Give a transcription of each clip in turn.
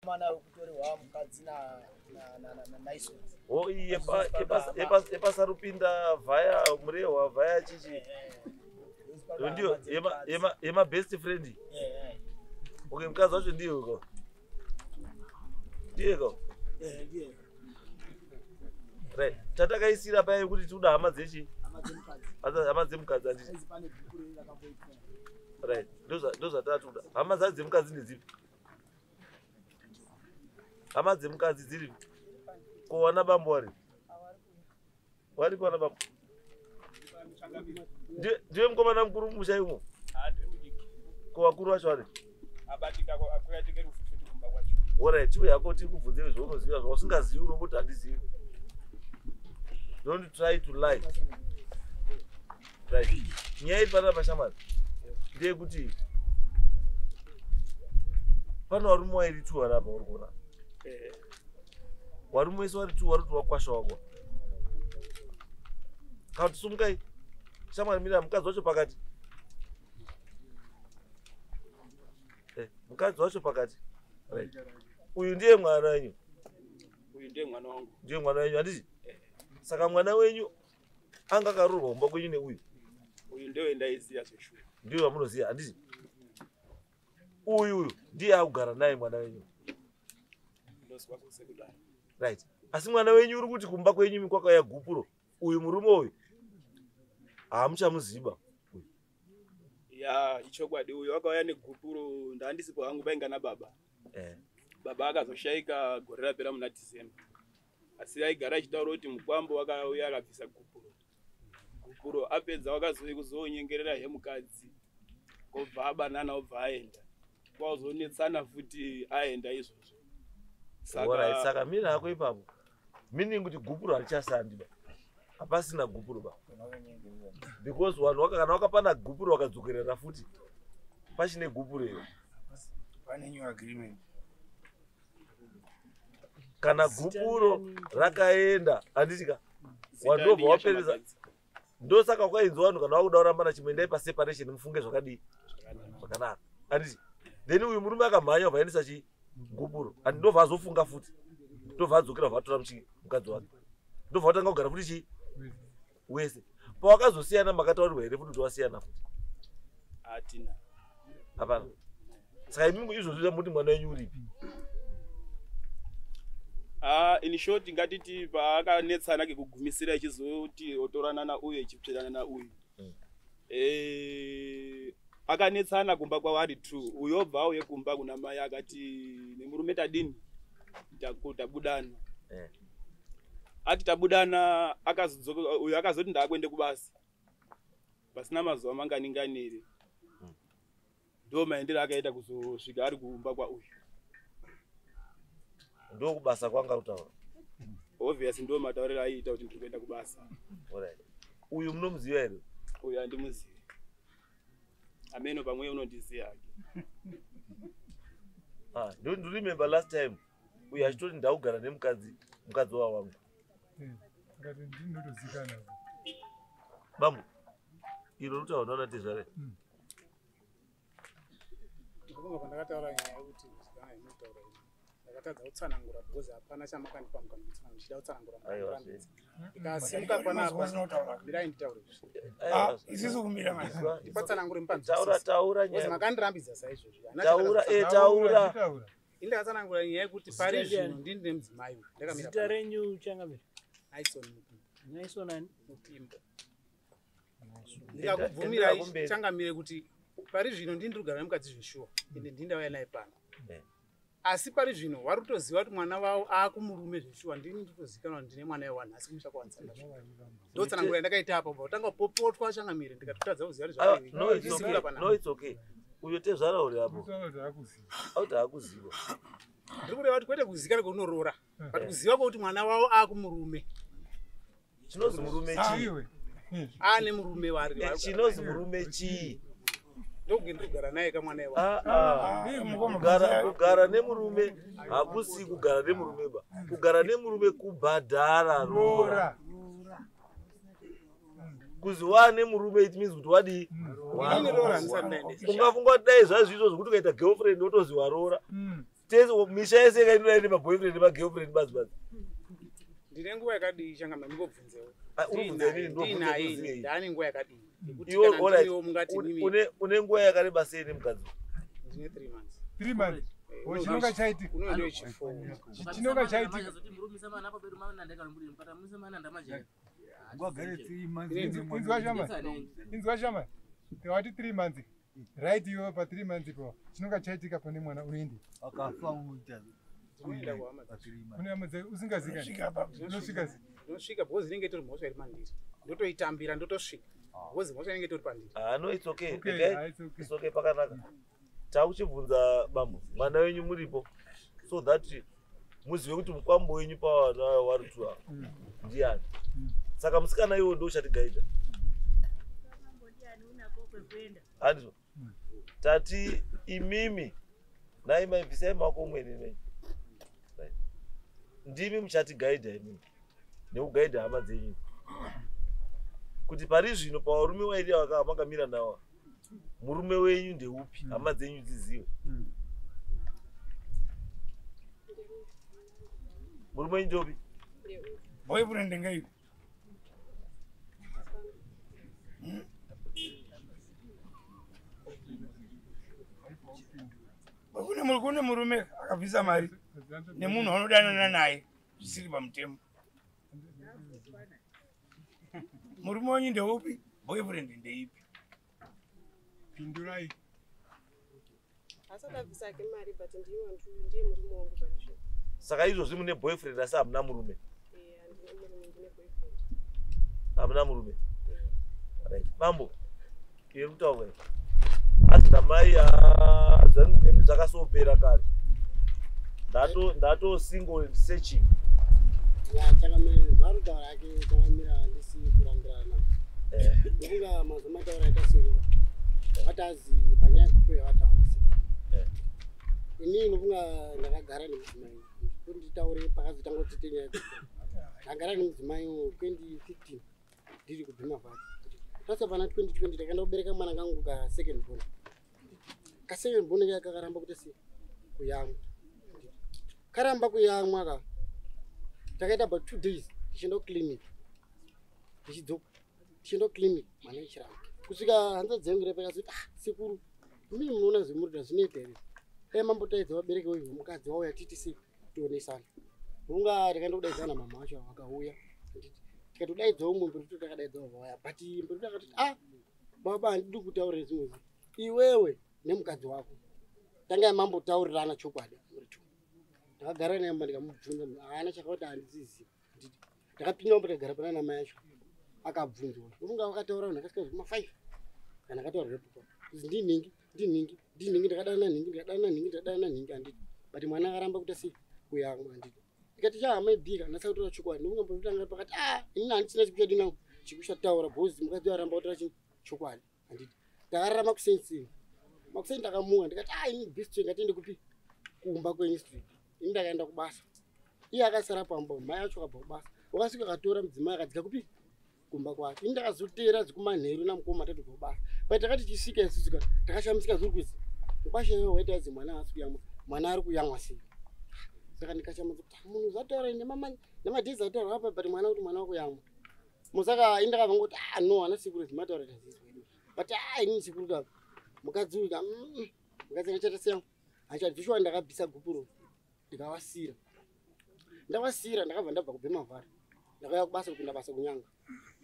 Mukomana wekutorerwa mukadzi naNaison. O iyi yepasarupinda vhaya Murehwa vhaya chichi. Ndiyo yema best friend. Okay, mukadzi wacho ndiye uko. Ndiye ko. Ndiye. Right. Tatakaisira paya yekuti tikuda hama dzechi. Hama dzemukadzi. Hama dzemukadzi handiti. Pane bhuku rakamboitwa. Right. Ndozvatatuda. Hama dzacho dzemukadzi ndedzipi? Hama dzemukadzi dziri ko wana bambo wari? Wari kwana bambo? Ndiwe mukomana mukuru mumusha imo? Ko vakuru vacho vari? Alright, chiuya hako tikubvunze zvaunoziva, zvausingazivi unongoti handizivi. Don't try to lie. Right. Nyaya iri panapa shamwari ndeyekuti pane varume wairi two vari apa uri kuona. Varume wese vari two vari kuti wakwasha wako. Kana kuti sumukai shamwari mira mukadzi wacho pakati. Mukadzi wacho pakati. Right. Uyu ndiye mwana wenyu. Uyu ndiye mwana wangu. Ndiye mwana wenyu handiti? Saka mwana wenyu anga akaroorwa kumba kwenyu neuyu. Uyu ndiye ndaiziya zveshuwa. Ndiye wamunoziya handiti? Uyu ndiye akugara naye mwana wenyu. Ndozwa kudaro. Right. Asi mwana wenyu uri kuti kumba kwenyu imi kwakauya gupuro. Uyu murume uyu hamuchamuziba. Ya, ichokwadi uyu wakauya negupuro ndandisipo hangu painga nababa. Baba akazoshaika gore rapera muna December. Asi aigara achitaura kuti mukwambo wakauya akabvisa gupuro. Gupuro apedza wakazouya kuzonyengerera he mukadzi. Kobva abanana obva aenda. Kwazonetsana futi aenda izvozvo. Saka, saka mira hako ipapo. Meaning kuti gupuro harichashandi ba. Hapasina gupuro ba. Because vanhu kana wakapana gupuro wakadzokerera futi. Pachine gupuro iyo. Pane new agreement. Kana gupuro rakaenda handitika wandobva wapereza. Ndosaka kwainzi vanhu kana vakuda kurambana chimboendai paseparation mufunge zvakadii zvakanaka handiti. Then uyu murume akamhanya obva aendesa chi gupuro and ndobva azofunga futi ndobva adzokera bva atora mukadzi wake ndobva atanga kugara futi chi wese. Pawakazosiyana makataurirwa here futi kuti wasiyana futi? Hatina. Hapana. Saka imimi izvozvo muti mwana wenyu uripi? In short ngatiti paakanetsana kekugumisira echizoti otorana nauyu echipirana nauyu. Akanetsana kumba kwavari two. Uyo obva auye kumba kuna mai akati nemurume tadini tabudana. Ati tabudana akazodzoka uyo akazoti ndakuende kubasa. Pasina mazuva manganinganire. Ndo maendero akaita kuzosvika ari kumba kwa uyu. Ndo kubasa kwanga kutaura. Obviously ndo matauriro aiita kuti ndiri kuenda kubasa. Alright. Uyu munomuziva here? Uyu andimuzivi. Ameno pamwe unondiziva hake. Don't remember last time uyu achitoti ndakugara nemukadzi mukadzi wawangu. Ngati ndinotozikana. Bambo. Iro rutaura ndaona tezvare. Ndikubva pandakataura nyaya yekuti kuzikana inotaura ini. Ndakatadza kutsanangura because hapana chamakandipa mukana kutsanangura ndichida kutsanangura mukandirambidza. Ndikasimuka panapa mirai nditaure izvi. Isusu kumira manje. Ndipatsanangure mupanzwisise. Taura nyaya. Makandirambidza saizvozvo. Taura taura. Ini ndakatsanangura nyaya yekuti pari zvino ndini nemudzimai uyu. Ndakamira. Zita renyu changamire? Naison Mupimbo. Naison ani? Mupimbo. Ndikakubvumirai changamire kuti pari zvino ndini ndiri kugara nemukadzi zveshuwa. Ende ndini ndauya naye pano. Asi pari zvino vari kutoziva kuti mwana wavo aakumurume zveshuwa ndini nditozikanwa ndine mwana wewanhu asi kumusha kwawanzana. Ndotsanangura ndakaita apa ubva kutanga kupopotwa changamire ndikatotadza kuziva kuti zvakadii. No, it's okay. Uyo tezvara uri apo. Auti hakuziva. Ndiri kureva kuti kwete kuzikana kwaunoroora, but kuziva kwekuti mwana wavo aakumurume. Chinozi murume chii? Ane murume wari. Chinozi murume chii? Ndokunge ndikugara naye kamwana iwa. Kugara nemurume hakusi kugara nemurume ba. Kugara nemurume kubhadhara roora. Kuzi wane murume it means kuti wadii? Ungafunga kuti dai zvazvo izvo zvekuti ukaita girlfriend wotozi waroora. Tese misha yese yakaindura ine maboyfriend nemagirlfriend bazi bazi. Ndine nguva yakadii changamire ndingobvunzewo. Unobvunza inini ndinobvunza Ndinaye ndane nguva yakadii? Yekuti Iwe, kana alright, ndiriwo mungati mimi une nguva yakareba sei nemukadzi? Ndine 3 months. 3 months. Chinonga chaitika. Uno chifour. Chinonga chaitika. Inzwa shama. Inzwa shama. Tewati 3 months. Right iwe pa 3 months ipo. Chinonga chaitika pane mwana unoende. Akafa unoita. Kune hama dzake usingazikani. Unosvika sei? Ndinosvika because inenge itori mhosva iri mandiri. Ndotoitambira ndotosvika. Because mhosva inenge itori pandiri. Ah no, it's okay. Okay, Okay? ah, it's okay. It's okay pakanaka. Takuchibvunza bambo, mwana wenyu muripo so that muzive kuti mukwambo wenyu pavana wari tu ava ndiani. Saka musikana iwo ndo uchatigaidha. Handizvo. Tati imimi nai mai bvisai maoko umweni nei. Right. Ndimi muchatigaidha imimi nekugaidha hama dzenyu. Kuti pari zvino pavarume wairi makamira nawo murume wenyu ndeupi hama dzenyu dzizive. Murume wenyu ndeupi? Boyfriend ngeipi? Kune murume akabvisa mari nemunhu anodanana naye zvisiri pamutemo. Murume wenyu ndeupi? Boyfriend ndeipi? Pindurai. Asati abvisa ake mari but ndiye murume wangu parizvo. Saka izvozvi mune boyfriend asi hamuna murume. Handina murume, ndine boyfriend. Hamuna murume. Right. Bambo, iri kutaura. Asi namai zvakasopera kare. Ndato single and searching. Ya changamire zvaarikutaura ake changamire handisi kurambirana. Ndokunga mazuva mataura aita single. Vatazi panyaya yekupo yavataura single. Inini ndokunga ndakagara nemudzimai. Kuti nditaure pakazotanga kuti tiite nyaya yekupo. Ndakagara nemudzimai 2015 ndiri kubhima vake. Tasa pana 2020 takaenda kubereka mwana kangu ka second born. Ka second born kaya kakaramba kuti si kuyamwa. Karamba kuyamwa ka. Takaita about 2 days tichienda kuclinic. Tichidzoka. Tichienda kuclinic mwana echiramba. Kusvika hanzvadzi dzangu repakazoti ah sekuru mimi munoona zvemurida zvinoita here? Dai mambotaidza vabereki venyu mukadzi wauya titi sei tionesana. Unga takaenda kudaidzana mama wacho vakauya. Tikatodaidzawo umwe mburutu takadaidzawo vauya but mburutu akati ah baba handidi kutaura zvimwe izvi. Iwewe nemukadzi wako tangai mambotaurirana chokwadi mburutu. Ndakagara naye mba ndikamubvunza haana chakauti handizizi. Ndakapinda mumba tikagara pana namai acho akabvunzwa. Unga wakataura vanhu akasvika zvima 5 kana akataura repo. Ndinhingi ndinhingi ndinhingi ndakadana nhingi ndakadana nhingi ndakadana nhingi handiti. But mwana akaramba kuti sei kuyamwa handiti. Ndikati cha hama ibhika ndasa kutora chokwadi. Ndinonga mbotanga pakati ah inini handisina chikuchadina chikuchataura because mukadzi aramba kutora chokwadi handiti. Ndakararama kuseni. Makuseni ndakamuka ndikati ah inini best ngatiende kupi kumba kwenyu street. Ini ndakaenda kubasa. Iye akasara pamba mai acho akabva kubasa. Wakasvika akatora mudzimai akadzika kupi kumba kwake. Ini ndakazoteera dzikumanheru namukoma tatu kubasa. But takati tichisvika isusu ka takashamisika zviri kuzi. Mukwasha iwe waita azi mwana haasi kuyamwa. Mwana ari kuyamwa sei? Saka ndikashamisa kuti munhu zvataura nemadhizi ataura apa but mwana kuti mwana wakuyamwa. Musaka ini ndakabva ngoti ah no ana sekuru zvimataura tazizwa edu. But ah inini sekuru ka mukadzi uyu ka mukadzi akachaita sei? Achadhishwa ndakabvisa gupuro ndikavasira. Ndavasira ndakabva ndabva kubhema vhari. Ndakauya kubasa kupinda basa kunyanga.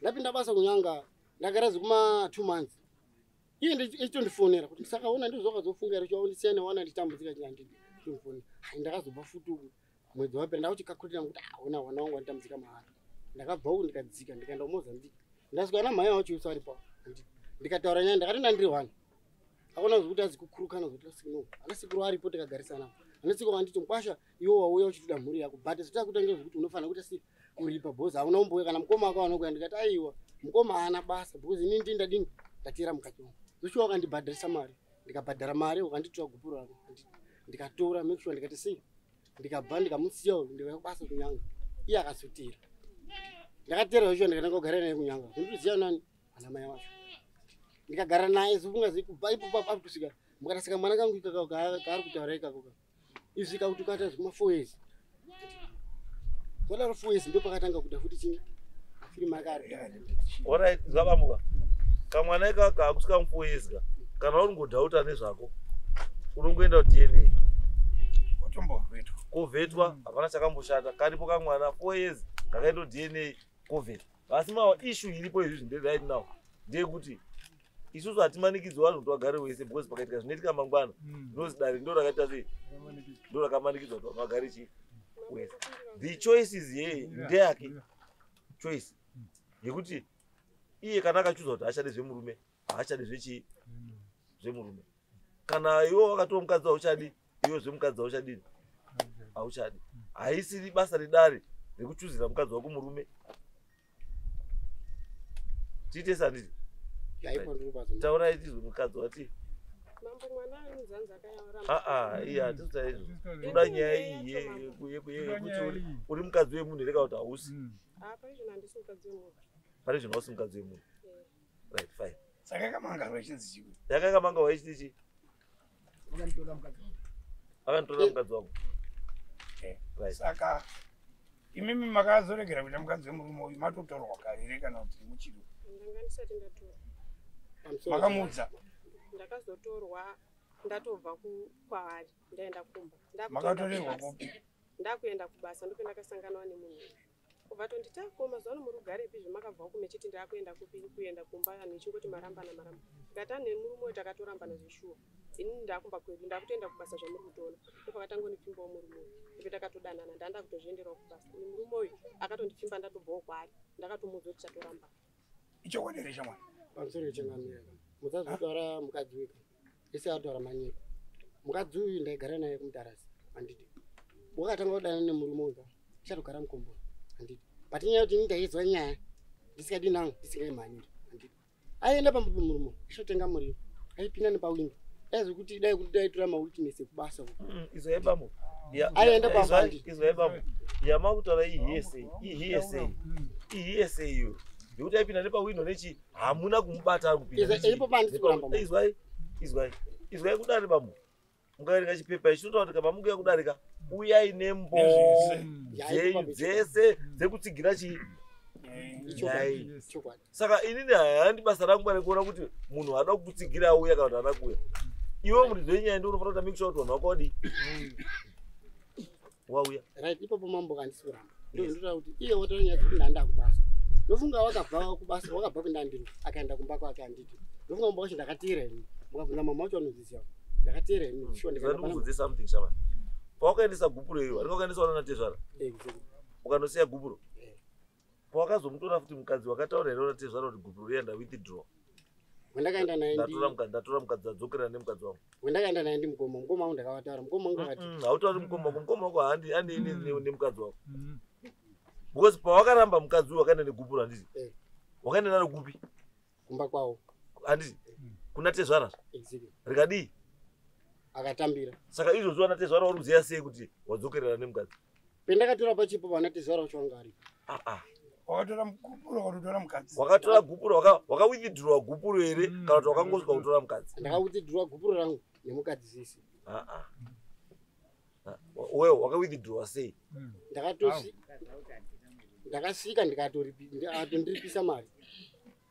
Ndapinda basa kunyanga ndagara zvekuma 2 months. Iye echitondifonera kuti saka ona ndizvo zvakazofunga here chiwaondisiya newana ndichitambudzika chingandidi. Chitondifonera. Hai ndakazobva futi uku mwedzi wapera ndakuchikakurira kuti ah ona wana wangu anditambudzika mahara. Ndakabva uku ndikadzika ndikaenda kuMozambique. Ndasvika namai vacho usari pawo. Ndikataura nyaya ndakati ndandiri one. Akona zvekuti azi kukurukana zvekuti asi no. Ana sekuru aripo tikagarisana. Ana sekuru vanditi mukwasha iwe wauya uchitoda mhuri yako but zvitakuita ngezvekuti unofanira kuti asi kuripa because hauna umbouya kana mukoma wako anokuya. Ndikati aiwa mukoma haana basa because inini ndini ndadini ndatera mukati wangu. Zoshuwa wakandibhadharisa mari ndikabhadhara mari wakanditora gupuro rako ndikatora make sure ndikati sei ndikabva ndikamusiya ndikauya kubasa kunyanga. Iye akazotera. Ndakatera zoshuwa ndikatanga kugara naye kunyanga. Ndinoziva nani ana mai vacho. Ndikagara naye zvokunga kubva ipapo up kusvika mukatasika mwana kangu ikako kaari kutaura ikako. Izvika kuti ukaita zvekuma 4 years. Zvadaro 4 years ndopakatanga kuda futi chii? Firimu akari. Alright, zvabamuka. Kamwana ikaka hakusvika mu 4 years ka. Kana uri ngodhauta nezvako, unongoenda ku DNA. Wotombovhetwa. Kovhetwa, hapana chakamboshata. Karipo kamwana 4 years kakaenda DNA kovhetwa. Asi mawa issue iripo izvizvi ndere right now ndeyekuti isusu hatimanikidzwi vanhu kuti vagare wese because pakaitika zvinoitika mangwana ndinozi dare ndo rakaita sei ndo rakamanikidzwa kuti vanhu vagare chii wese. The choice is yeye ndeyake choice yekuti iye kana akachuza kuti haachadi zvemurume haachadi zvechii zvemurume. Kana iwe wakatiwo mukadzi hauchadi iwe zvemukadzi hauchadini hauchadi. Haisiri basa redare rekuchuzira mukadzi wako murume. Tiite sanditi taurai tizwe mukadzi wati Mambo mwana anonzanza akayaramba. aa iye hatisi izvo toda nyaya iyi yekuti uri mukadzi wemunhu here kana kuti hausi. Pari zvino handisi mukadzi wemunhu. Pari zvino hausi mukadzi wemunhu. Right, fine. Saka yakamangarwa ichinzi chii? Yakamangarwa ichiti chii? Akanditora mukadzi wangu. Akanditora mukadzi wangu. Right. Saka imimi makazoregera kuita mukadzi wemurume uyu matotorwa kare here kana kuti muchiri? Ndanga ndisati ndatorwa. Makamuudza? Ndakazotorwa ndatobva kwaari ndaenda kumba. Makatorerwa kupi? Ndakuenda kubasa ndipo ndakasangana nemunhu uyu. Kubva tonditi ko mazuva ano muri kugarepi zvamakabva uku mechiti ndakuenda kupi kuenda kumba vanhu ichingoti marambana maramba. Ndikati ane murume uyu takatorambana zveshuwa. Inini ndakumba kwedu ndakutoenda kubasa zvamuri kutoona. Ndopakatangondipfimbawo murume uyu. Ndipo takatodanana ndanda kutozvienderawo kubasa. Uyu murume uyu akatondipfimba ndatobvawo kwaari. Ndakatomuudza kuti chatoramba. Ichokwadi here shamwari? Pamusoro yechangamira. Musazotaura mukadzi wega. Ese ataura manyepo. Mukadzi uyu ndaigara naye kumutarasi. Handiti. Wakatanga kudanana nemurume uyu. Chatogara mukomboni. Handiti. But nyaya yekuti ndaizwa nyaya ndisikadi nangu ndisingaimhanyiri. Handiti. Aienda pamba pemurume achotenga muriwo. Aipinda nepawindo. Aizwa kuti dai kuti daitora mawitness ekubasa uko. Izwai bambo. Aienda pamba handiti. Izwai bambo. Yamakutaura iyi hearsay. Iyi hearsay iyo. Yekuti aipinda nepawindo nechi hamuna kumubata ari kupinda. Ipo pandisi kuramba. Izwai. Izwai. Izwai kudari bambo. Mukaverenga chipepa ichi chinotaura kuti kana mukuuya kudarika uyai nembo dzese dzekutsigira chii nyaya. Saka inini handi basa rangu rekuona kuti munhu haada kukutsigira auya kana kuti haana kuuya. Iwe muridzi wenyaya ndiwe unofanira kuti make sure kuti vanhu vako vadii wauya. Right, ipapo mambo handisi kuramba. Ndinotaura kuti iye wotaura nyaya dzekuti ndanda kubasa. Ndofunga wakabva kubasa wakabva kundandiro akaenda kumba kwake handiti. Ndofunga mumba wacho ndakateera ini. Mukabvunza mama wacho anoziziva. Ndakateera ini. Sure ndikaenda pana. Ndikubvunze something shama. Pawakaendesa gupuro iyo, ariko wakaendesa wana natezvara. Exactly. Ukanosiya gupuro. Pawakazomutora futi mukadzi wakataura here natezvara kuti gupuro riya nda withdraw. Wendakaenda naye ndi Ndatora mukadzi adzokera nemukadzi wangu. Wendakaenda naye ndi mukoma. Mukoma wangu ndakavataura. Mukoma wangu akati hautauri mukoma wako. Mukoma wako handi handi nemukadzi wako. Because pawakaramba mukadzi uyu wakaenda negupuro handiti. Wakaenda naro kupi? Kumba kwavo. Handiti. Kuna tezvara. Exactly. Rikadii? Akatambira. Saka izvozvo vana tezvara vari kuziya sei kuti wadzokerera nemukadzi? Pendakatora pachipo vana tezvara vacho vanga varipo. Wakatora gupuro wakatora mukadzi. Wakatora gupuro wakawithdraw gupuro here kana kuti wakangosvika kutora mukadzi? Ndakawithdraw gupuro rangu nemukadzi sisi. Wewe wakawithdraw sei? Ndakasvika ndikatondiripisa mari.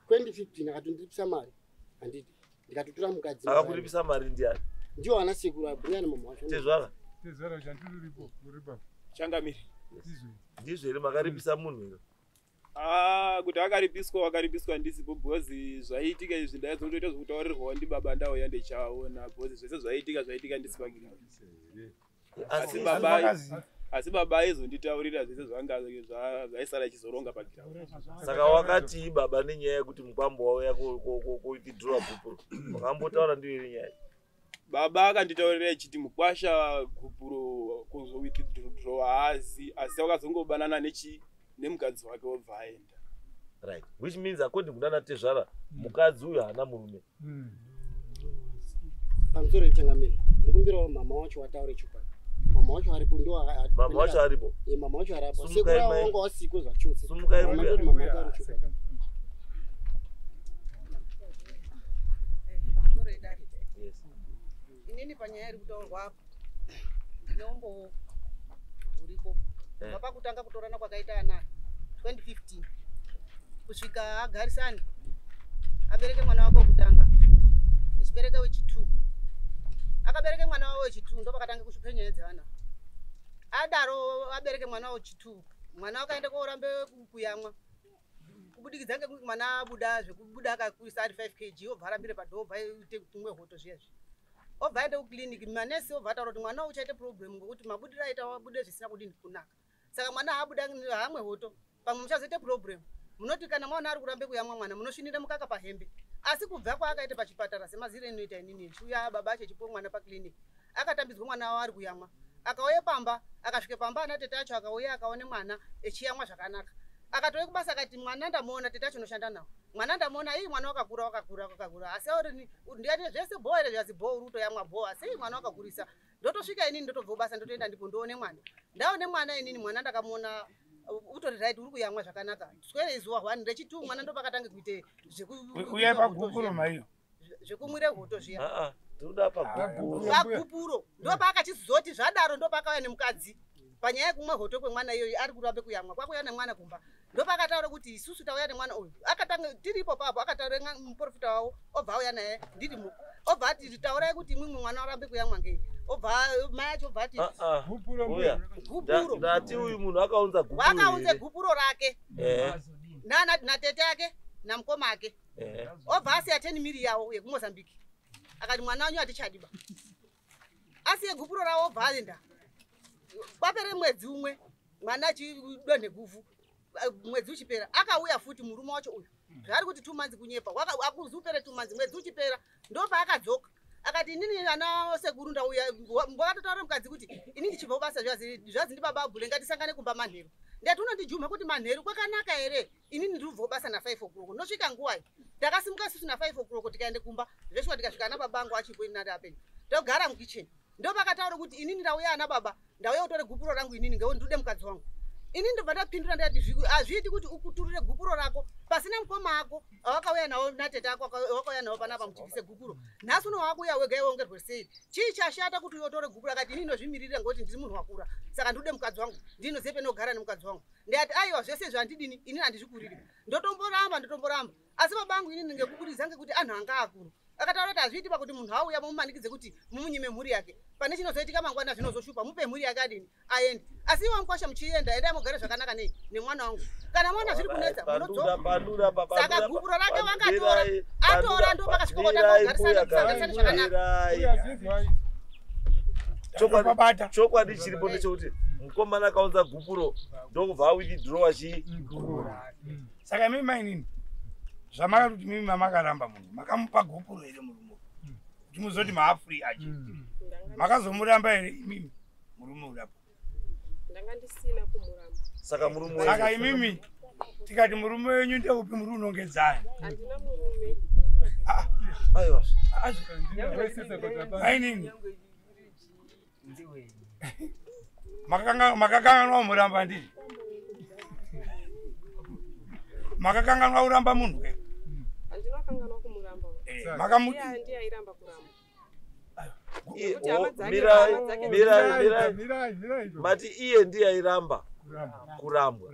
2015 akatondiripisa mari. Handiti. Ndikatotora mukadzi. Akakuripisa mari ndiani? Ndiwo ana sekuru abhuya nemama wacho. Tezvara. Tezvara chandiripo uripo. Changamire. Ndizvo here makaripisa munhu here? Kuti akaripiswa wakaripiswa ndisipo because zvaiitika izvi ndaizotoita zvekutaurirwawo ndibaba ndauya ndichaona because zvese zvaiitika zvaiitika ndisi pagiraund. Asi baba aizonditaurira zvese zvanga zvaisara ichizoronga pagiraund. Saka wakati baba nenyaya yekuti mukwambo wauya kuwithdraw gupuro. Wakambotaura ndiyo here nyaya? Baba akanditaurira echiti mukwasha gupuro kuzowithdraw haazi asi wakazongobanana nemukadzi wake wobva aenda. Right. Which means according kuna natezvara mukadzi uyu haana murume. Pamusoro yechangamire. Ndikumbirawo mama wacho wataure chokwadi. Mama wacho aripo ndo Mama wacho aripo. Mama wacho aripo. Sumukai Sekuru mai. wanga wasiko zvachose. Sumukai Mama mbuya. ndoti mama wataure chokwadi. Pamusoro yedare. Yes. Inini panyaya iri kutaurwa apa. Ndine umbowo huripo. Kubva pakutanga kutorana kwakaita ana 2015 kusvika agarisana abereke mwana wake wekutanga, achibereka wechi2. Akabereke mwana wake wechi2 ndopakatanga kushupa nyaya dzevana. Adaro abereke mwana wechi2, mwana wakaenda korambe kuyamwa kubudikidza ngekuti mwana abuda zvekubuda akakurisa ari 5 kg obva arambire padhoo, obva aite kumwe hoto zviya zviya, obva aenda kukliniki. Manesi obva ataura kuti mwana uchaite problem ngekuti mabudiro aita wabude zvisina kudini kunaka, saka mwana haabuda haamwe hoto, pamwe muchazoite problem. Munoti kana mwana ari kurambe kuyamwa mwana munosvinira mukaka pahembe. Asi kubva kwaakaita pachipatara, semaziro inoita inini chiuya baba acho chipuwe mwana pakliniki, akatambidzwa mwana wavo ari kuyamwa. Akauya pamba, akasvika pamba, ana tete acho akauya akaone mwana echiyamwa zvakanaka. Akatouya kubasa akati, "Mwana ndamuona." Tete acho unoshanda nawo, "Mwana ndamuona, ii mwana wakakura, wakakura, wakakura." Asi auri ndikati, "Zvese bhoo here?" Zvazi, "Bhoo, uri kutoyamwa bhoo, asi ii mwana wakakurisa." Ndotosvika inini, ndotobva kubasa, ndotoenda ndipo ndoone mwana. Ndaone mwana inini, mwana ndakamuona utori right, uri kuyamwa zvakanaka. Swere izuva 1 rechi2 mwana ndopakatange kuite Uyai pagupuro maiyo. Zvekumwire hoto zviya. Aa, tinoda pagupuro. Pagupuro ndopaakachizoti zvadaro, ndopakauya nemukadzi panyaya yekumwa hoto kwemwana iyoyo ari kurambe kuyamwa. Kwakuuya nemwana kumba, ndopakataura kuti isusu tauya nemwana uyu. Akatanga tiripo papo, akataura muprofita wavo, obva auya naye ndirimo, obva ati, "Taurai kuti imwimwe mwana arambe kuyamwa ngei?" Obva mai acho obva ati Uya. Gupuro. Ndati uyu munhu akaunza gupuro Wakaunze here? gupuro rake natete ake namukoma ake. Obva asiya 10 miri yawo yekuMozambique, akati, "Mwana wanyu hatichadiba." Asiye gupuro rawo, obva aenda. Kwapere mwedzi umwe mwana achidonhe guvhu. Mwedzi uchipera akauya futi murume wacho uyu. Zvaari kuti 2 months kunyepa. Akuzi upere 2 months. Mwedzi uchipera ndopaakadzoka akati, "Inini ana sekuru ndauya." Wakatotaura mukadzi kuti, "Ini ndichibva kubasa, zvazi ndibaba abhule ngatisangane kumba manheru." Ndati, "Unondijumha kuti manheru kwakanaka here? Inini ndiri kubva kubasa na5 o'clock, ndosvika nguwai?" Takasimuka isusu na5 o'clock tikaende kumba. Zveshuwa tikasvika ana baba angu achipo, ini nati apenyu, togara mukicheni. Ndopakataura kuti, "Inini ndauya ana baba, ndauya kutore gupuro rangu inini ngekuti ndikude mukadzi wangu." Ini ndobva ndapindura ndati, "Hazviiti kuti ukuturire gupuro rako pasina mukoma ako awakauya nawo natete ako wakauya nawo panapa muchibvise gupuro. Nhasi uno wakuuya wega iwe, ongerwe sei? Chii chashata kuti uye utore gupuro?" Akati, "Inini ndozvimiririra ngekuti ndiri munhu wakura, saka ndikude mukadzi wangu, ndinozive penogara nemukadzi wangu." Ndikati, "Aiwa, zvese izvo handidini, inini handizvikuriri." Ndotomboramba, ndotomboramba. Asi baba angu inini ngekubudisa ngekuti anhu anga akuru, akataura kuti hazviiti pakuti munhu auya mumumanikidze kuti mumunyime mhuri yake, pane chinozoitika mangwana zvinozoshupa. Mupe mhuri yake adini aende. Asi iwe mukwasha muchienda, endai mugare zvakanaka nei nemwana wangu. Kana maona zviri kunetsa, munodzoka. Pandura pa Saka gupuro rake vakatora, atora, ndopakasvika kotanga kugarisana, kusagarisana zvakanaka. Chokwadi chiripo ndechekuti mukomana akaunza gupuro ndokubva awithdrawa chii? Saka imi mainini, zvamakati mimi mamakaramba munhu, makamupa gupuro here murume kuti muzoti maafree achi? Makazomuramba here imimi murume urapo? Ndanga ndisina kumuramba. Saka murume Saka imimi tikati murume wenyu ndeupi muri unongedzani? Handina murume. Aiwa. Mainini, makakanganwa kumuramba ndii? Makakanganwa kuramba munhu ke? Handina kukanganwa kumuramba. Makamuti Ndiye airamba kuramba. Mirai, mirai, mirai. Mati iye ndiye airamba kurambwa,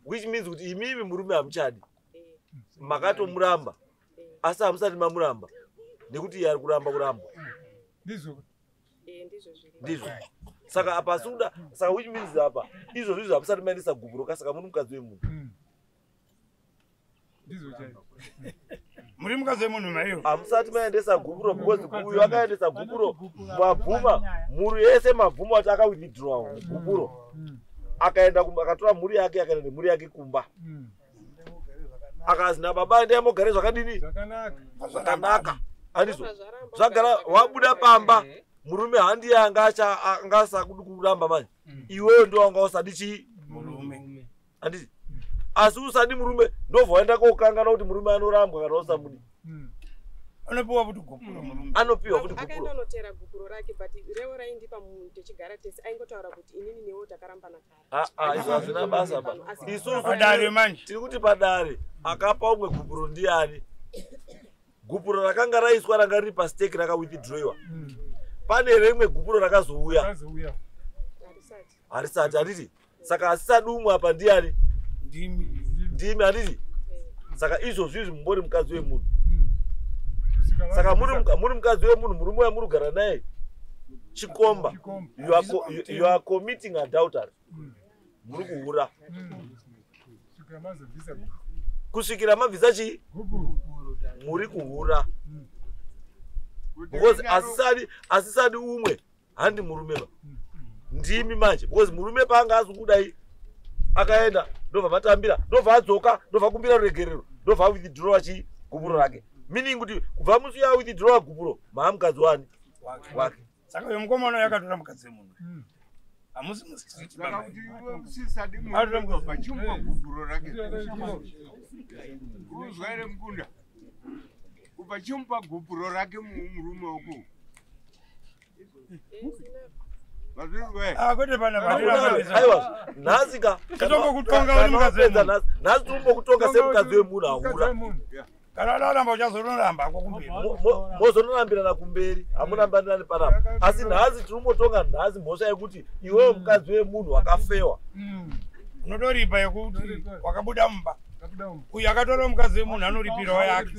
which means kuti imimi murume hamuchadi, makatomuramba, asi hamusati mamuramba nekuti iye ari kuramba kurambwa. Ndizvo. Ndizvo zviri. Ndizvo. Saka apa asikuda, saka which means apa izvozvo izvo hamusati maendesa gupuro ka, saka muri mukadzi wemunhu. Ndizvo chaizvo. Muri mukadzi wemunhu maiyo. Hamusati maendesa gupuro because uyu akaendesa gupuro, mabvuma mhuri yese, mabvuma kuti akawithdraw gupuro, akaenda akatora mhuri yake, akaenda nemhuri yake kumba, akazi nababa, "Endai mogare zvakadini?" Zvakanaka. Zvakanaka, handizvo? Zvagara wabuda pamba, murume handiye anga anga asakudi kuramba manje, iwewe ndo wanga usadi chii? Murume. Handiti? Asi usadi murume ndobva waenda kokangana kuti murume anorambwa kana usamudi. Anopiwa futi gupuro murume. Anopiwa futi Akaenda gupuro. unotera gupuro rake, but revo raindipa munhu tichigara tese aingotaura kuti inini newo takarambana kare. Ah, ah, izvo hazvina basa ba. Isusu Padare manje. Tiri kuti padare akapa umwe gupuro ndiani? Gupuro rakanga raiswa ranga riri pastake rakawithdroiwa, pane rimwe gupuro rakazouya. Rakazouya. Harisati handiti? Saka asisadi umwe apa ndiani? Ndimi handiti? Saka izvozvo izvi mumbori mukadzi wemunhu. Saka muri mukadzi wemunhu, murume uya muri kugara naye chikomba. You are committing adultery. Muri kuhura. Kusvikira mabvisa chii? Muri kuhura. Because asisadi umwe handi murume ba. Ndimi manje because murume paanga azokudai akaenda ndobva matambira ndobva adzoka ndobva kumbira ruregerero ndobva withdraw chi gupuro rake. Meaning kuti kubva musi uya withdraw gupuro maamukadzi wani wake. Saka uyo mukomana yakatora mukadzi wemunhu. Hamusi mustreet baba. Usisadi munhu pachimupa gupuro rake. Uzwa here mukunda? Kubva chimupa gupuro rake murume wako. Kwete pana aiwa nhasi ka kutonga mukadzi wemunhu. Nhasi tirikutonga semukadzi wemunhu ahura. Kana unoramba uchazonoramba hako kumberi. Mozonorambirana kumberi, hamurambanirani panapa. Asi nhasi tirikutonga nhasi mhosva yekuti iwewe mukadzi wemunhu wakafewa. Unotoripa yekuti wakabuda mumba. Uyu akatora mukadzi wemunhu anoripirawo yake.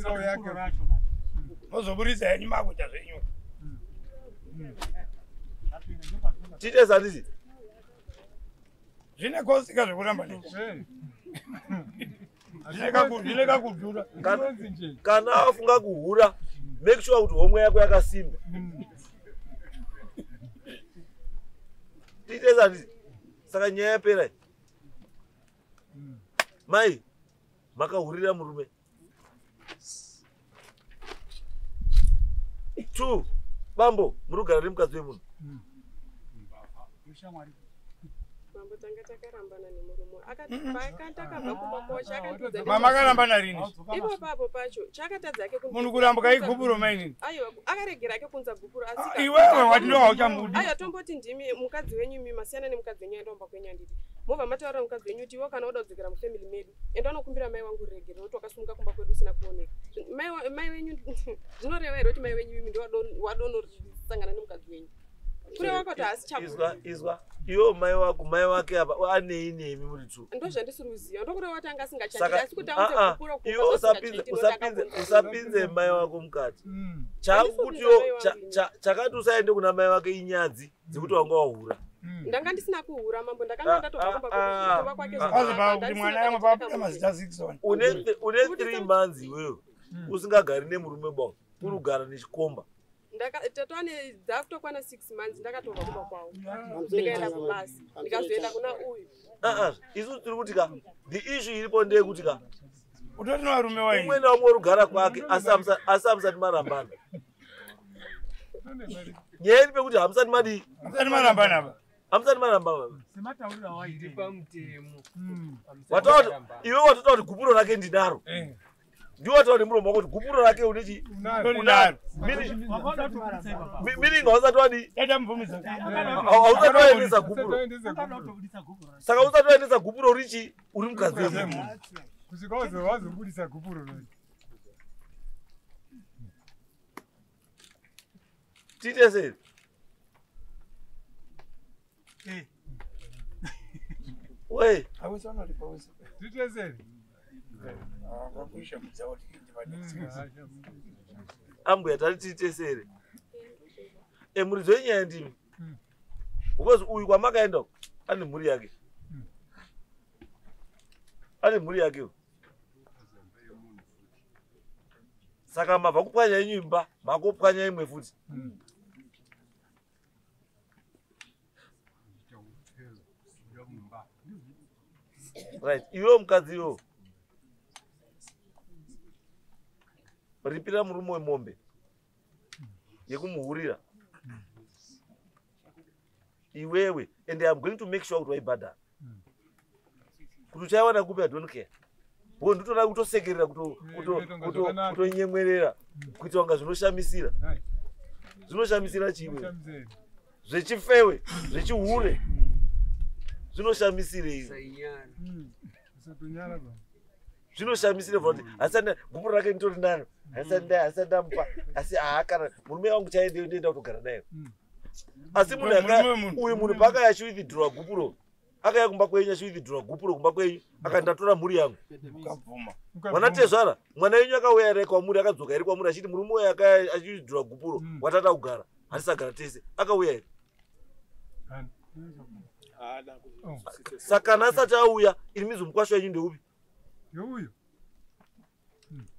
Mozoburitsa henyu makuita zvenyu. Tiite sandisi. Zvine kosika zvekuramba nezvi. Zvine kakudhura. Kana wafunga kuhura, make sure kuti homwe yako yakasimba. Tiite sandisi. Saka nyaya yapera. Mai, makahurira murume. 2 bambo, muri kugara nemukadzi wemunhu. Mambo tanga takarambana nemurume. Akati kumba kwacho akatiudza. Mama akarambana rini? Ipo papo pacho chakatadza ake kunzi. Munhu kuramba igupuro mainini. Aiwa akaregera ake kunza gupuro asi iwewe wati ndo hauchamudi. Aiwa tomboti ndimi mukadzi wenyu imi masiyana nemukadzi wenyu aenda kwenyu anditi. Mobva mataura mukadzi wenyu kuti iwe kana uda kudzokera mufamily medu enda unokumbira mai wangu ruregerero kuti wakasumuka kumba kwedu usina kuoneka. Mai wenyu zvinoreva here kuti mai wenyu imi ndiwadonosangana nemukadzi wenyu? Kune wako asi chabuda. Izwa iwe mai wako mai wake apa anei nemi muri two. Ndozvandisiri kuziva ndokureva kuti anga asingachandi asi kuti aunze gupuro kumba. Iwe usapinze mai wako mukati. Chakutiwo chakati usaende kuna mai wake inyadzi dzekuti wanga wahura. Ndanga ndisina kuhura mambo ndakanga ndatobva kumba kumba kwake zvakanaka. Kuti mwana yamwe pabuda mazita 6 Une 3 months iwewe usingagari nemurume bonga uri kugara nechikomba. Tatwane dzakutokwana 6 months ndakatobva kumba kwawo. Ndikaenda kubasa ndikazoenda kuna uyu. Isu tiri kuti ka the issue iripo ndeyekuti ka utori nevarume waini. Umwe naumwe uri kugara kwake asi hamusati marambana. Nyaya iri pekuti hamusati madii? Hamusati marambana apa. Hamusati marambana. Sematauriro awaita. Pamutemo. Iwe watotaura kuti gupuro rake ndinaro. Ndiwo wataura nemuromo wako kuti gupuro rake une chii? Unaro. Meaning hausati wadii? Hausati waendesa gupuro. Saka usati waendesa gupuro richi uri mukadzi wemunhu. Kusvika wazobudisa gupuro. Tiite sei? Wei. Tiite sei? Ambuya tari tiite sei? Muridzo yenyaya ndimi. Because uyu kwamakaenda ane mhuri yake. Ane mhuri yake. Saka mabva kupwanya yenyu imba, makopwanya imwe futi. Right, iwe mukadzi iwewe. Ripira murume wemombe yekumuhurira. Iwewe, and I'm going to make sure kuti waibhadhara. Kuti uchaiwana kupi I don't care. Because nditoda kutosekerera kutonyemwerera kuita kunga zvinoshamisira. Zvinoshamisira chiwe. Zvechifewe, zvechihure. Zvinoshamisire izvi. Zvinoshamisire kuti asana gupuro rake nditori naro. Asana ndamupa. Asi kana murume wangu chaende ndoenda kutogara naye. Asi munhu uyu munhu paakaya achiwithdrawa gupuro, akaya kumba kwenyu achiwithdrawa gupuro kumba kwenyu, akati ndatora mhuri yangu. Mwana tezvara, mwana wenyu akauya here kwamuri, akadzoka here kwamuri achiti murume uyu akaya achiwithdrawa gupuro, watata kugara, hatisagara tese, akauya here? Saka kana asati auya, iri mizi mukwasha wenyu ndeupi? Ndeuyu.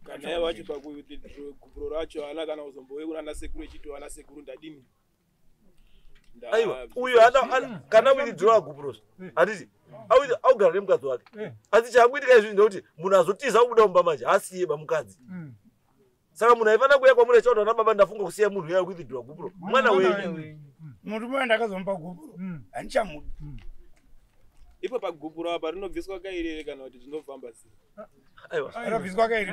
Kana iye wacho pakuwithdraw gupuro racho haana kana kuzombouya kuna anasekuru echiti anasekuru ndadini. Aiwa, uyu kana withdraw gupuro handiti augara nemukadzi wake. Asi chakuitika izvi ndekuti munhu azotiza kubuda mumba manje asiye bamukadzi. Saka munhu aifanira kuuya kwamuri achiona ana baba ndafunga kusiya munhu uya withdraw gupuro. Mwana wenyu. Murume wandakazomupa gupuro handichamudi. Ipo pagupuro apa rinobviswa kairi kana kuti zvinofamba sei? Aiwa. Rinobviswa kairi.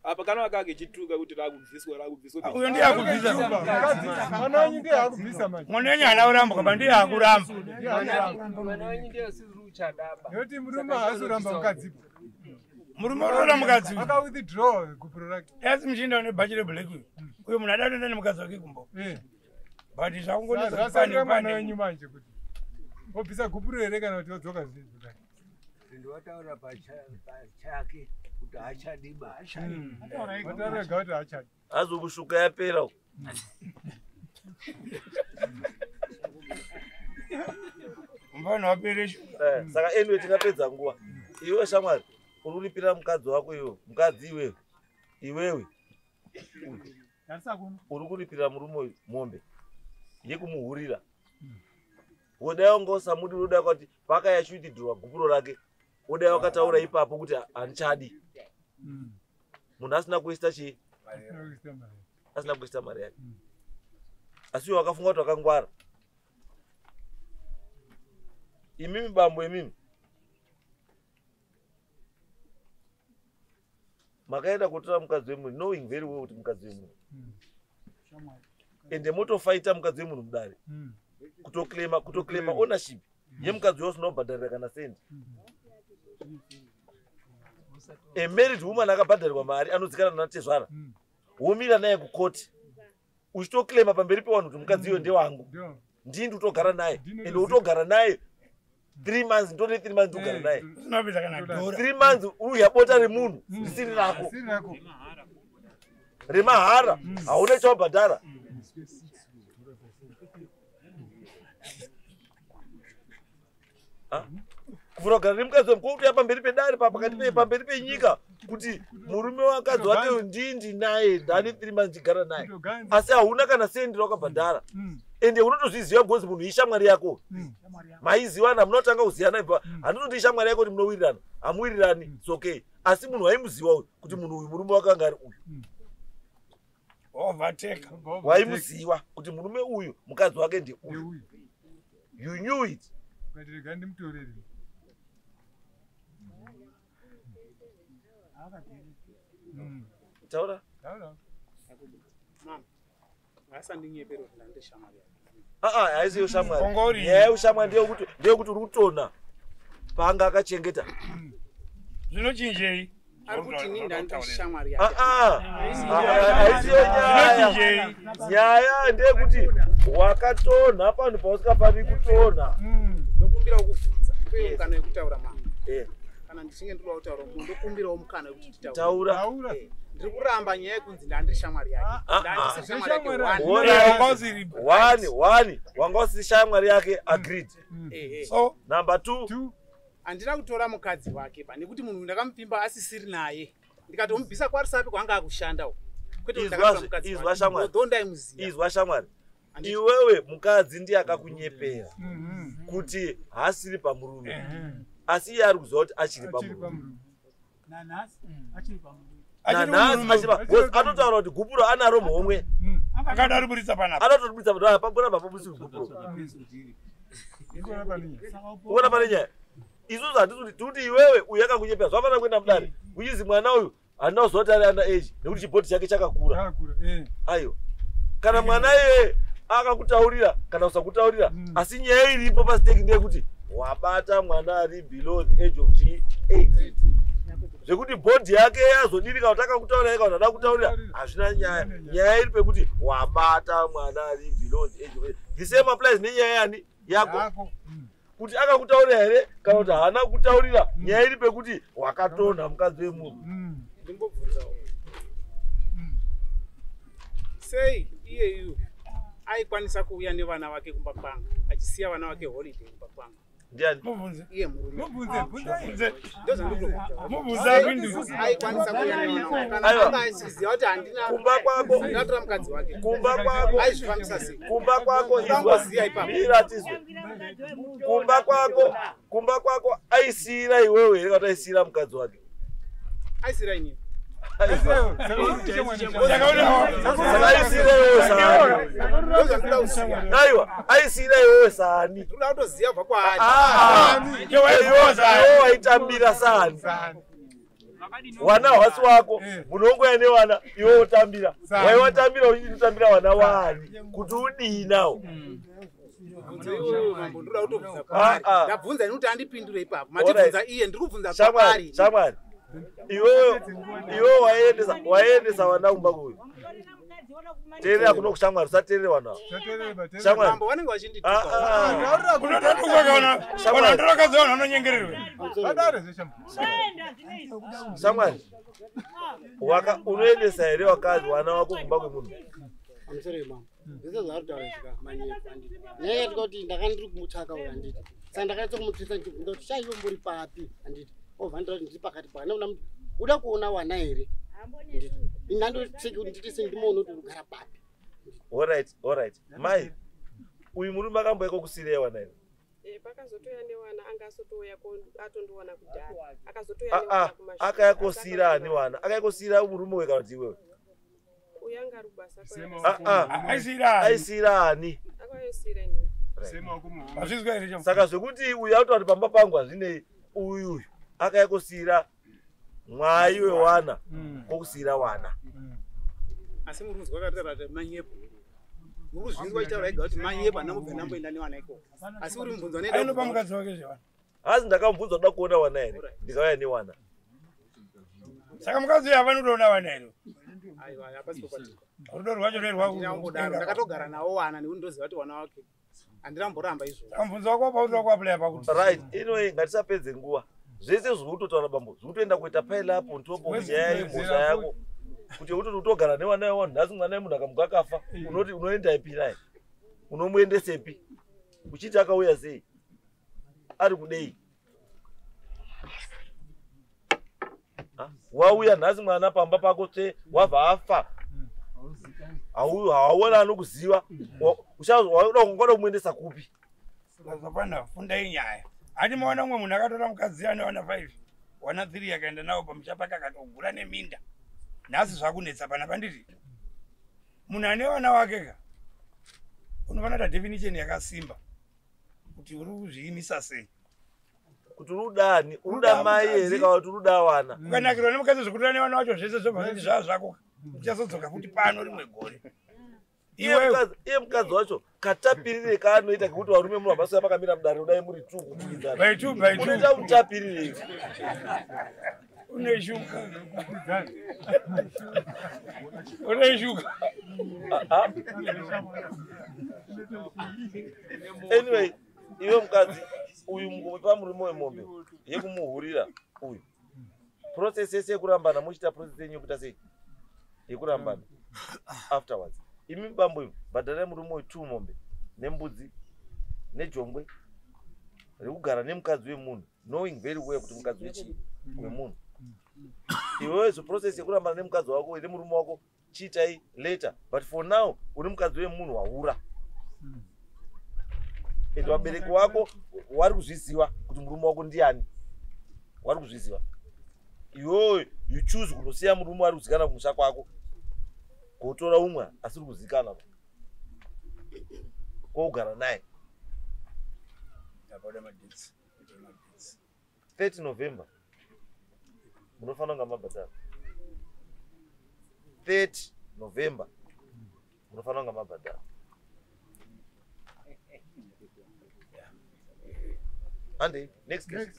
Apa kana vakagechituka kuti rakubviswa rakubviswa. Uyo ndiye akubvisa. Mwana wenyu ndiye akubvisa manje. Mwana wenyu haana kuramba kaba ndiye akuramba. Mwana wenyu ndiye asiri uchadaba. Nekuti murume haasi kuramba mukadzi. Murume unoda mukadzi. Aka withdraw gupuro rake. Asi muchinda une bhachi reblack uyu. Uyo munhu ada kutoenda nemukadzi wake kumba. But zvakungonetsa mwana wenyu manje kuti wobvisa gupuro here kana kuti wodzoka zvakare. Ndowataura pachake kuti haachadiba. Wataura ega kuti haachadi. Azokushuka yapera uko. Mfana wapere shuka. Saka anyway tingapedza nguva. Iwe shamwari, uri kuripira mukadzi wako iwe, mukadzi iwewe. Iwewe. Uri kuripira murume uyu mombe yekumuhurira. Wodai wanga usamudi, wodai kuti pakaya achiwithdrawa gupuro rake, wodai wakataura ipapo kuti handichadi. Munhu asina kuista chii? Asina kuista mari yake. Asi iwe wakafunga kuti wakangwara. Imimi bambo imimi makaenda kutora mukadzi wemunhu knowing very well kuti mukadzi wemunhu. Ende motofaita mukadzi wemunhu mudare. Kutoklema ownership yemukadzi wose unobhadharira kana sendi. A married woman akabhadharirwa mari anodzikana natezvara. Womira naye kukoti. Uchitoklema pamberi pevanhu kuti mukadzi uyo ndewangu. Ndini ndotogara naye. Ende utogara naye 3 months, ndone 3 months ndogara naye. 3 months uri bota remunhu risiri rako. Remahara, hauna chawabhadhara. Kuvhura kugara nemukadzi wemukuru pamberi pedare pakati pamberi penyika kuti murume wakadzi wake ndindi naye ndani 3 months ndigara naye. Asi hauna kana sendi rakabhadhara. Ende unotozviziva because munhu ishamwari yako. Maiziwana munotanga kuziyana ibva. Handinoti ishamwari yako kuti munowirirana. Hamuwirirani, it's okay. Asi munhu waimuziva uyu kuti munhu uyu murume wake anga ari uyu. Overtake. Waimuziva kuti murume uyu mukadzi wake ndi uyu. You knew it. Taura. Mama, ngasandinyepere kuti ndandiri shamwari yake. Haisi ushamwari. Nyaya yeushamwari ndeyekuti uri kutona paanga akachengeta. Zvinochinjei? Ari kuti ini ndandiri shamwari yake. Haisiyo nyaya. Nyaya ndeyekuti wakatonha panhu pausingafaniri kutonha. Ndokumbira kukubvunza. Uye mukana wekutaura mama. Kana ndichinge ndinoda kutaura ndokumbirawo mukana wekuti titaure. Taura. Ndiri kuramba nyaya yekunzi ndandiri shamwari yake. Ndandiri shamwari yake one. Wanga usiri shamwari yake, agreed. So number 2, handina kutora mukadzi wake pa nekuti munhu ndakamupimba asisiri naye. Ndikatomubvisa kwarisapi kwaanga akushanda uko. Kwete kuti ndakatora mukadzi wake. Although ndaimuziva. Izwa shamwari. Iwewe mukadzi ndiye akakunyepera kuti haasiri pamurume. Asi iye ari kuziva kuti achiri pamurume. Nanhasi achiri pamurume. Nanhasi anotaura kuti gupuro anaro muhomwe. Akadariburitsa panapa. Anotoriburitsa panapa, pangoramba paburitsa gupuro. Uona pane nyaya. Isusu hatisi kuti iwewe uyu akakunyepera zvafanira kuenda mudare. Uchizi mwana uyu handina kuziva kuti ari under age nekuti chibhodhi chake chakakura. Aiwa. Kana mwana iyeye akakutaurira kana usakutaurira, asi nyaya iripo pasiteki ndeyekuti wabata mwana ari below the age of 18. Zvekuti bhodhi yake yazodini kana kuti akakutaurira kana kuti akutaurira hazvina nyaya. Nyaya iri pekuti wabata mwana ari below the age of age. The same applies nenyaya yani yako. Kuti akakutaurira here kana kuti haana kukutaurira, nyaya iri pekuti wakatonha mukadzi wemunhu. Ndimbobvunzawo. Sei iyeyu aikwanisa kuuya nevana vake kumba kwangu achisiya vana vake holiday kumba kwangu? Ndiani? Mubvunze. Iye murume. Mubvunze, bvunzai. Ndozvandikubvunza. Mubvunze apindure. Aikwanisa kuuya nevana vake kana Aiwa. anga achiziva kuti handina Kumba kwako. ndingatora mukadzi wake. Kumba kwako. Aizvifambisa sei? Kumba kwako izwa. Ungangoziya ipapo. Mira tizwe. Kumba kwako, kumba kwako aisiira iwewe here kana kuti aisiira mukadzi wake? Aisiira inini. Saka aisiira iwewe saani? Ndozvandinoda kuziva. Aiwa, aisiira iwewe saani? Ndinoda kutoziva kubva kwaari. Ah, iwe waitambira saani? Wana hwasi wako, munongoya nevana, iwe wotambira. Waiwatambira uchitambira wana waani? Kuti udii nawo? Mubvunzo iwowo mambo ndinoda kutobvunza Ah, kwaari. ah. Ndabvunza ini kuti andipindure ipapo. Matibvunza iye, ndiri kubvunza Shamwari, kwaari. shamwari. Iwewe iwewe waendesa waendesa vana kumba kuyu. Teerera kuno kushamwari, usateerere vana ava. Shamwari. Mambo vanenge vachindituka. Ah, ah. Unototukwa kana Shamwari. kana ndorokadzi vanhu vanonyengererwa. Shamwari. Waka unoendesa here wakazi wana wako kumba kwemunhu? Pamusoro mama. Zvese zvaari kutaura izvi manyepo handiti. Nyaya yatika kuti ndanga ndiri kumutsvaka uyu handiti. Saka ndakaita kumutsvitsa ndichibvunza kuti chaiwe mbori papi handiti. Obva nditaura kuti ndiri pakati pake. Ndakuda kuti uda kuona wana here? Handiti. Ini ndandotseki kuti nditi sendimuone kuti uri kugara papi. Alright, alright. Mai, uyu murume akamboeka kusirei wana here? Pakazotoya newana anga asotouya atondiwana kudhara. Akazotoya Ah ah, newana kumashure. akaya kosira ani wana? Akaya kosira murume we kana kuti iwewe? Uyu anga ari kubasa Ah ah. Aisiira ani? Aisiira ani? Akayosira inini. Hazvizwa here chamu? Saka zvekuti uyu autora kuti pamba pangu hazvinei, uyu uyu akaya kosira mwai wewana kokusira wana. Asi muri kuzwa akataura kuti manyepo. Muri kuzvinzwa achitaura ega kuti manyepo handina kubva ndamboenda nevana ikoko. Asi uri mubvunzo unoenda Ainopa mukadzi wake zvevanhu. Hazi ndakamubvunza kuda kuona wana here, ndikauya newana. Saka mukadzi uyu havani kutoona vana here? Aiwa, hapasi popatika. Rudo rwacho Handina kumbodaro. Ndakatogara nawo wana nekuti ndoziva kuti wana wake. Handina kumboramba izvozvo. Mubvunzo wako paunoda kuaplaya pakuti. Right, anyway, ngatisapedze nguva. Zvese zviri kutotaura bambo, zviri kutoenda kuita pile up on top of nyaya yemhosva yako. Kuti utoti utogara nevana vevanhu, nhasi mwana wemunhu akamuka akafa, unoti unoenda ipi naye? Unomuendesepi? Uchiti akauya sei? Ari kudei? Ah, Wauya nhasi mwana pamba pako tsve, wabva afa. Hauona anokuziva. Wauda kumuendesa kupi? Zapana fundai nyaya. Hati maona umwe munhu akatora mukadzi ane vana 5, wana 3 akaenda nawo pamusha pake akatogura neminda. Nhasi zvakunetsa pana panditi. Munhu ane vana wake ka. Unofanira kuita definition yakasimba kuti uri kuzviimisa sei. Kuti uri kudani? Uri kuda mai here kana kuti uri kuda vana? Ukanakirwa nemukadzi zvekutora nevana vacho zvese zvobva zvati zvava zvako. Uchazodzoka futi pano rimwe gore. Iye mukadzi wacho katapirire kaanoita kekuti varume munhu havaswera pakamira mudare kudai muri two kukwikwidzana. By two, by two. Unoita mutapirirei? Une shuka. Une shuka. Anyway, iwe mukadzi uyu mupa murume wemombe yekumuhurira uyu. Process yese yekurambana muchiita process yenyu yekuita sei? Yekurambana afterwards. Imi bambo imi bhadharai murume uyu 2 mombe nembudzi nejongwe rekugara nemukadzi wemunhu knowing very well kuti mukadzi wechii wemunhu. Iwewe zo process yekurambana nemukadzi wako nemurume wako chiitai later, but for now uri mukadzi wemunhu waura. And vabereki wako vari kuzviziva kuti murume wako ndiani, vari kuzviziva. Iwewe you choose kundosiya murume ari kuzikana kumusha kwako kotora umwe asiri kuzikana kogara naye. Ndapada madates. Madates. 30 November munofanira kunga mabhadhara. 30 November munofanira kunga mabhadhara. Andy, next case.